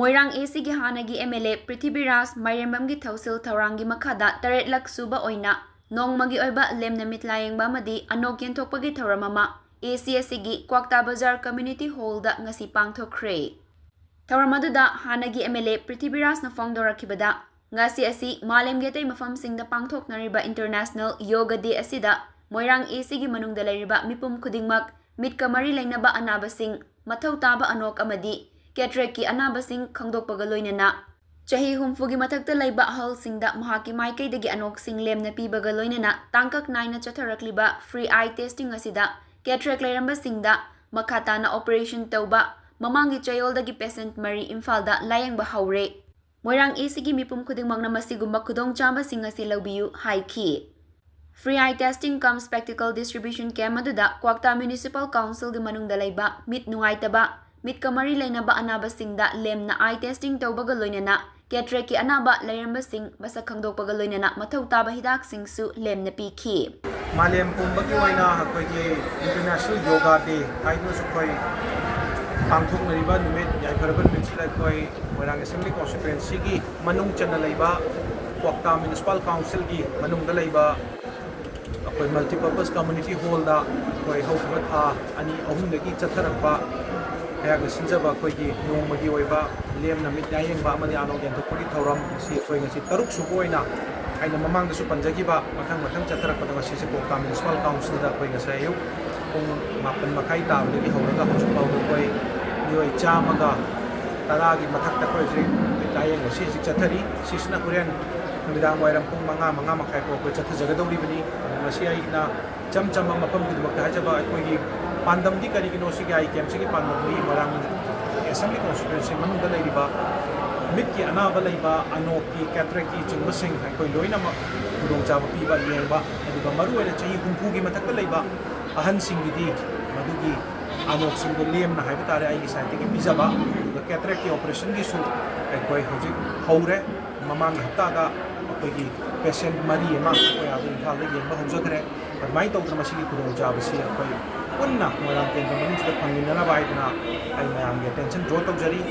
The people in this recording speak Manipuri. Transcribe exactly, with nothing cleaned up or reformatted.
ꯃꯣꯏꯔꯥꯡ ꯑꯦ ꯁꯤꯒꯤ ꯍꯥꯟꯅꯒꯤ ꯑꯦꯝ ꯑꯦꯜ ꯑꯦ ꯄ꯭ꯔꯤꯊꯤꯕꯤꯔꯥꯖ ꯃꯥꯏꯔꯦꯝꯕꯝꯒꯤ ꯊꯧꯁꯤꯜ ꯊꯧꯔꯥꯡꯒꯤ ꯃꯈꯥꯗ ꯇꯔꯦꯠꯂꯛ ꯁꯨꯕ ꯑꯣꯏꯅ ꯅꯣꯡꯃꯒꯤ ꯑꯣꯏꯕ ꯂꯦꯝꯅ ꯃꯤꯠ ꯂꯥꯌꯦꯡꯕ ꯑꯃꯗꯤ ꯑꯅꯣꯛ ꯌꯦꯟꯊꯣꯛꯄꯒꯤ ꯊꯧꯔꯝ ꯑꯃ ꯑꯦ ꯁꯤ ꯑꯁꯤꯒꯤ ꯀ꯭ꯋꯥꯛꯇꯥ ꯕꯖꯥꯔ ꯀꯝꯃ꯭ꯌꯨꯅꯤꯇꯤ ꯍꯣꯜꯗ ꯉꯁꯤ ꯄꯥꯡꯊꯣꯛꯈ꯭ꯔꯦ꯫ ꯊꯧꯔꯝ ꯑꯗꯨꯗ ꯍꯥꯟꯅꯒꯤ ꯑꯦꯝ ꯑꯦꯜ ꯑꯦ ꯄ꯭ꯔꯤꯊꯤꯕꯤꯔꯥꯖꯅ ꯐꯣꯡꯗꯣꯔꯛꯈꯤꯕꯗ, ꯉꯁꯤ ꯑꯁꯤ ꯃꯥꯂꯦꯝꯒꯤ ꯑꯇꯩ ꯃꯐꯝꯁꯤꯡꯗ ꯄꯥꯡꯊꯣꯛꯅꯔꯤꯕ ꯏꯟꯇꯔꯅꯦꯁꯅꯦꯜ ꯌꯣꯒꯥ ꯗꯦ ꯑꯁꯤꯗ ꯃꯣꯏꯔꯥꯡ ꯑꯦ ꯁꯤꯒꯤ ꯃꯅꯨꯡꯗ ꯂꯩꯔꯤꯕ ꯃꯤꯄꯨꯝ ꯈꯨꯗꯤꯡꯃꯛ ꯃꯤꯠꯀ ꯃꯔꯤ ꯂꯩꯅꯕ ꯑꯅꯥꯕꯁꯤꯡ, ꯃꯊꯧ ꯇꯥꯕ ꯑꯅꯣꯛ ꯑꯃꯗꯤ ꯀꯦꯇꯔꯦꯛꯀꯤ ꯑꯅꯥꯕꯁꯤꯡ ꯈꯪꯗꯣꯛꯄꯒ ꯂꯣꯏꯅꯅ ꯆꯍꯤ ꯍꯨꯝꯐꯨꯒꯤ ꯃꯊꯛꯇ ꯂꯩꯕ ꯑꯍꯜꯁꯤꯡꯗ ꯃꯍꯥꯛꯀꯤ ꯃꯥꯏꯀꯩꯗꯒꯤ ꯑꯅꯣꯛꯁꯤꯡ ꯂꯦꯝꯅ ꯄꯤꯕꯒ ꯂꯣꯏꯅꯅ ꯇꯥꯡꯀꯛ ꯅꯥꯏꯅ ꯆꯠꯊꯔꯛꯂꯤꯕ ꯐ꯭ꯔꯤ ꯑꯥꯏ ꯇꯦꯁꯇꯤꯡ ꯑꯁꯤꯗ ꯀꯦꯇꯔꯦꯛ ꯂꯩꯔꯝꯕꯁꯤꯡꯗ ꯃꯈꯥ ꯇꯥꯅ ꯑꯣꯄꯔꯦꯁꯟ ꯇꯧꯕ ꯃꯃꯥꯡꯒꯤ ꯆꯌꯣꯜꯗꯒꯤ ꯄꯦꯁꯦꯟꯠ ꯃꯔꯤ ꯏꯝꯐꯥꯜꯗ ꯂꯥꯌꯦꯡꯕ ꯍꯧꯔꯦ꯫ ꯃꯣꯏꯔꯥꯡ ꯑꯦ ꯁꯤꯒꯤ ꯃꯤꯄꯨꯝ ꯈꯨꯗꯤꯡꯃꯛꯅ ꯃꯁꯤꯒꯨꯝꯕ ꯈꯨꯗꯣꯡꯆꯥꯕꯁꯤꯡ ꯑꯁꯤ ꯂꯧꯕꯤꯌꯨ ꯍꯥꯏꯈꯤ꯫ ꯐ꯭ꯔꯤ ꯑꯥꯏ ꯇꯦꯁꯇꯤꯡ ꯀꯝ ꯁ꯭ꯄꯦꯛꯇꯤꯀꯜ ꯗꯤꯁꯇ꯭ꯔꯤꯕ꯭ꯌꯨꯁꯟ ꯀꯦꯝꯞ ꯑꯗꯨꯗ ꯀ꯭ꯋꯥꯛꯇꯥ ꯃ꯭ꯌꯨꯅꯤꯁꯤꯄꯥꯜ ꯀꯥꯎꯟꯁꯤꯜꯒꯤ ꯃꯅꯨꯡꯗ ꯂꯩꯕ ꯃꯤꯠ ꯅꯨꯡꯉꯥꯏꯇꯕ, ꯃꯤꯠꯀ ꯃꯔꯤ ꯂꯩꯅꯕ ꯑꯅꯥꯕꯁꯤꯡꯗ ꯂꯦꯝꯅ ꯑꯥꯏ ꯇꯦꯁꯇꯤꯡ ꯇꯧꯕꯒ ꯂꯣꯏꯅꯅ ꯀꯦꯇꯔꯦꯛꯀꯤ ꯑꯅꯥꯕ ꯂꯩꯔꯝꯕꯁꯤꯡ ꯃꯁꯛ ꯈꯪꯗꯣꯛꯄꯒ ꯂꯣꯏꯅꯅ ꯃꯊꯧ ꯇꯥꯕ ꯍꯤꯗꯥꯛꯁꯤꯡꯁꯨ ꯂꯦꯝꯅ ꯄꯤꯈꯤ꯫ ꯃꯥꯂꯦꯝ ꯄꯨꯝꯕꯒꯤ ꯑꯣꯏꯅ ꯑꯩꯈꯣꯏꯒꯤ ꯏꯟꯇꯔꯅꯦꯁꯅꯦꯜ ꯌꯣꯒꯥ ꯗꯦ ꯍꯥꯏꯗꯨꯅꯁꯨ ꯑꯩꯈꯣꯏ ꯄꯥꯡꯊꯣꯛꯅꯔꯤꯕ ꯅꯨꯃꯤꯠ, ꯌꯥꯏꯐꯔꯕ ꯅꯨꯃꯤꯠꯁꯤꯗ ꯑꯩꯈꯣꯏ ꯃꯣꯏꯔꯥꯡ ꯑꯦꯁꯦꯝꯕ꯭ꯂꯤ ꯀꯣꯟꯁꯇꯤꯇ꯭ꯋꯦꯟꯁꯤꯒꯤ ꯃꯅꯨꯡ ꯆꯟꯅ ꯂꯩꯕ ꯀ꯭ꯋꯥꯛꯇꯥ ꯃ꯭ꯌꯨꯅꯤꯁꯤꯄꯥꯜ ꯀꯥꯎꯟꯁꯤꯜꯒꯤ ꯃꯅꯨꯡꯗ ꯂꯩꯕ ꯑꯩꯈꯣꯏ ꯃꯜꯇꯤꯄꯔꯄꯁ ꯀꯝꯃ꯭ꯌꯨꯅꯤꯇꯤ ꯍꯣꯜꯗ ꯑꯩꯈꯣꯏ ꯍꯧꯈꯤꯕ ꯊꯥ ꯑꯅꯤ ꯑꯍꯨꯝꯗꯒꯤ ꯆꯠꯊꯔꯛꯄ ꯑꯩꯍꯥꯛꯅ ꯁꯤꯟꯖꯕ ꯑꯩꯈꯣꯏꯒꯤ ꯅꯣꯡꯃꯒꯤ ꯑꯣꯏꯕ ꯂꯦꯝꯅ ꯃꯤꯠ ꯌꯥꯌꯦꯡꯕ ꯑꯃꯗꯤ ꯑꯅꯣꯛ ꯌꯦꯟꯊꯣꯛꯄꯒꯤ ꯊꯧꯔꯝ ꯑꯁꯤ ꯑꯩꯈꯣꯏ ꯉꯁꯤ ꯇꯔꯨꯛ ꯁꯨꯕ ꯑꯣꯏꯅ, ꯑꯩꯅ ꯃꯃꯥꯡꯗꯁꯨ ꯄꯟꯖꯈꯤꯕ, ꯃꯊꯪ ꯃꯊꯪ ꯆꯠꯊꯔꯛꯄꯗ ꯉꯁꯤꯁꯦ ꯀ꯭ꯋꯥꯛꯇꯥ ꯃ꯭ꯌꯨꯅꯤꯁꯤꯄꯥꯜ ꯀꯥꯎꯟꯁꯤꯜꯗ ꯑꯩꯈꯣꯏ ꯉꯁꯥꯏ ꯑꯌꯨꯛ ꯄꯨꯡ ꯃꯥꯄꯟ ꯃꯈꯥꯏ ꯇꯥꯕꯗꯒꯤ ꯍꯧꯔꯒ ꯍꯧꯖꯤꯛ ꯐꯥꯎꯕ ꯑꯩꯈꯣꯏ ꯃꯤꯑꯣꯏ ꯆꯥꯝꯃꯒ ꯇꯔꯥꯒꯤ ꯃꯊꯛꯇ ꯑꯩꯈꯣꯏ ꯍꯧꯖꯤꯛ ꯃꯤꯠ ꯂꯥꯌꯦꯡꯕꯁꯤ ꯍꯧꯖꯤꯛ ꯆꯠꯊꯔꯤ꯫ ꯁꯤꯁꯤꯅ ꯍꯣꯔꯦꯟ ꯅꯨꯃꯤꯗꯥꯡ ꯋꯥꯏꯔꯝ ꯄꯨꯡ ꯃꯉꯥ, ꯃꯉꯥ ꯃꯈꯥꯏ ꯐꯥꯎ ꯑꯩꯈꯣꯏ ꯆꯠꯊꯖꯒꯗꯧꯔꯤꯕꯅꯤ꯫ ꯑꯗꯨ ꯉꯁꯤ ꯑꯩꯅ ꯏꯆꯝ ꯆꯝꯕ ꯃꯐꯝ ꯈꯨꯗꯤꯡꯃꯛꯇ ꯍꯥꯏꯖꯕ, ꯑꯩꯈꯣꯏꯒꯤ ꯄꯥꯟꯗꯝꯗꯤ ꯀꯔꯤꯒꯤꯅꯣ? ꯁꯤꯒꯤ ꯑꯥꯏ ꯀꯦꯝꯁꯤꯒꯤ ꯄꯥꯟꯗꯝꯗꯤ ꯃꯣꯏꯔꯥꯡ ꯑꯦꯁꯦꯝꯕ꯭ꯂꯤ ꯀꯣꯟꯁꯇꯤꯇ꯭ꯋꯦꯟꯁꯤ ꯃꯅꯨꯡꯗ ꯂꯩꯔꯤꯕ ꯃꯤꯠꯀꯤ ꯑꯅꯥꯕ ꯂꯩꯕ, ꯑꯅꯣꯛꯀꯤ, ꯀꯦꯇꯔꯦꯛꯀꯤ ꯆꯤꯡꯕꯁꯤꯡ ꯑꯩꯈꯣꯏ ꯂꯣꯏꯅꯃꯛ ꯈꯨꯗꯣꯡꯆꯥꯕ ꯄꯤꯕ, ꯌꯦꯡꯕ, ꯑꯗꯨꯒ ꯃꯔꯨꯑꯣꯏꯅ ꯆꯍꯤ ꯍꯨꯝꯐꯨꯒꯤ ꯃꯊꯛꯇ ꯂꯩꯕ ꯑꯍꯟꯁꯤꯡꯒꯤꯗꯤ ꯃꯗꯨꯒꯤ ꯑꯅꯣꯛꯁꯤꯡꯗꯣ ꯂꯦꯝꯅ ꯍꯥꯏꯕ ꯇꯥꯔꯦ ꯑꯩꯒꯤ ꯁꯥꯏꯠꯇꯒꯤ ꯄꯤꯖꯕ꯫ ꯑꯗꯨꯒ ꯀꯦꯇꯔꯦꯛꯀꯤ ꯑꯣꯄꯔꯦꯁꯟꯒꯤꯁꯨ ꯑꯩꯈꯣꯏ ꯍꯧꯖꯤꯛ ꯍꯧꯔꯦ꯫ ꯃꯃꯥꯡꯒꯤ ꯍꯞꯇꯥꯗ ꯑꯩꯈꯣꯏꯒꯤ ꯄꯦꯁꯦꯟꯠ ꯃꯔꯤ ꯑꯃ ꯑꯩꯈꯣꯏ ꯑꯥꯗ ꯏꯝꯐꯥꯜꯗ ꯌꯦꯡꯕ ꯍꯧꯖꯈ꯭ꯔꯦ꯫ ꯑꯗꯨꯃꯥꯏꯅ ꯇꯧꯗꯅ ꯃꯁꯤꯒꯤ ꯈꯨꯗꯣꯡꯆꯥꯕꯁꯤ ꯑꯩꯈꯣꯏ ꯄꯨꯟꯅ ꯃꯣꯏꯔꯥꯡ ꯀꯦꯟꯗ꯭ꯔ ꯃꯅꯨꯡꯁꯤꯗ ꯐꯪꯃꯤꯟꯅꯅꯕ ꯍꯥꯏꯗꯅ ꯑꯩ ꯃꯌꯥꯝꯒꯤ ꯑꯦꯇꯦꯟꯁꯟ ꯗ꯭ꯔꯣ ꯇꯧꯖꯔꯤ꯫